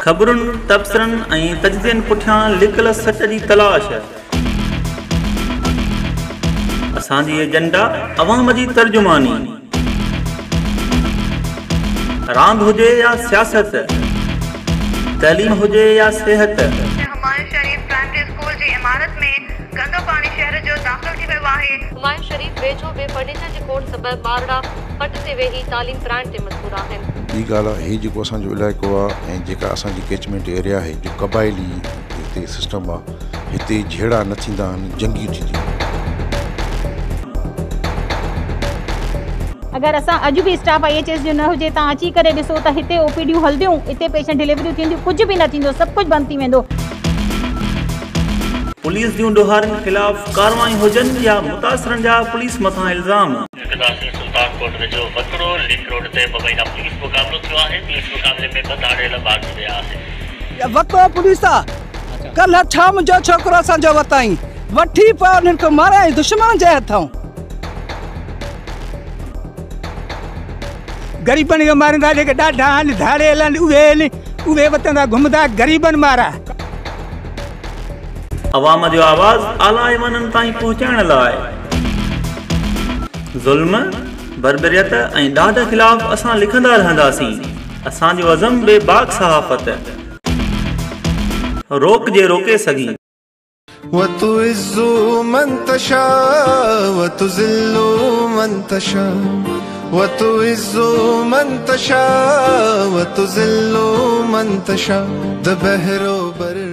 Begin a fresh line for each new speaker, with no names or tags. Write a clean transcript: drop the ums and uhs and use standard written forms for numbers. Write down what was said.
خبرن، تبصرن ۽ تجزين پٺيان لڪل سچ جي تلاش. اسان جي ايجنڊا عوام جي ترجماني. راند هجي يا سياست، تعليم هجي يا صحت.
همايون شريف پرائمري اسڪول جي عمارت ۾ گندو پاڻي شهر جو داخل ٿي ويو آهي.
همايون شريف ويجهو به فرنيچر جي کوٽ سبب ٻارڙا پٽ تي ويهي تعليم پرائڻ تي مجبور آهن.
ٻي ڳالهه آ هي جيڪو اسان جو علائقو آ ۽ جيڪا اسان جي ڪيچمينٽ ايريا آهي جو قبائلي هتي سسٽم آ هتي جهيڙا نه ٿيندا آهن جنگيون ٿينديون آهن.
اگر اسان اڄ به اسٽاف I H S جو نه هجي تان اچي ڪري ڏسو ته هتي او پي ڊيون هلنديون اتي پيشنٽ ڊليوريون ٿينديون ڪجهه به نه ٿيندو سڀ ڪجهه بند ٿي ويندو.
پوليس جون ڏوهارين خلاف ڪارروايون هجن يا متاثرن جا پوليس مٿان الزام.
تحصيل سلطان ڪوٽ ويجهو وڪڙو لنڪ روڊ تي مبينا پوليس مقابلو ٿيو آهي، پوليس مقابلي ۾ ٻه ڌاڙيل مارجي ويا آهن.
وتو پوليس آ ڪلهه ڇا منهنجو ڇوڪرو اسان جو وتائين وٺي پيو انهن کي ماريائين دشمن جي هٿئون.
غريبن کي ماريندا جيڪي ڏاڍا آهن ڌاڙيل آهن اهي آهن اهي وتندا گهمندا غريبن مارا.
عوام جو آواز اعليٰ ايوانن تائين پهچائڻ لاء ظلم، بربريت ۽ ڏاڍ خلاف اسان لکندا رهنداسين. اسان جو عزم بي باڪ صحافت. روڪ جي روڪي سگهين.
وتعز من تشاء وتذل من تشاء وتعز من تشاء وتذل من تشاء د بحر و بر.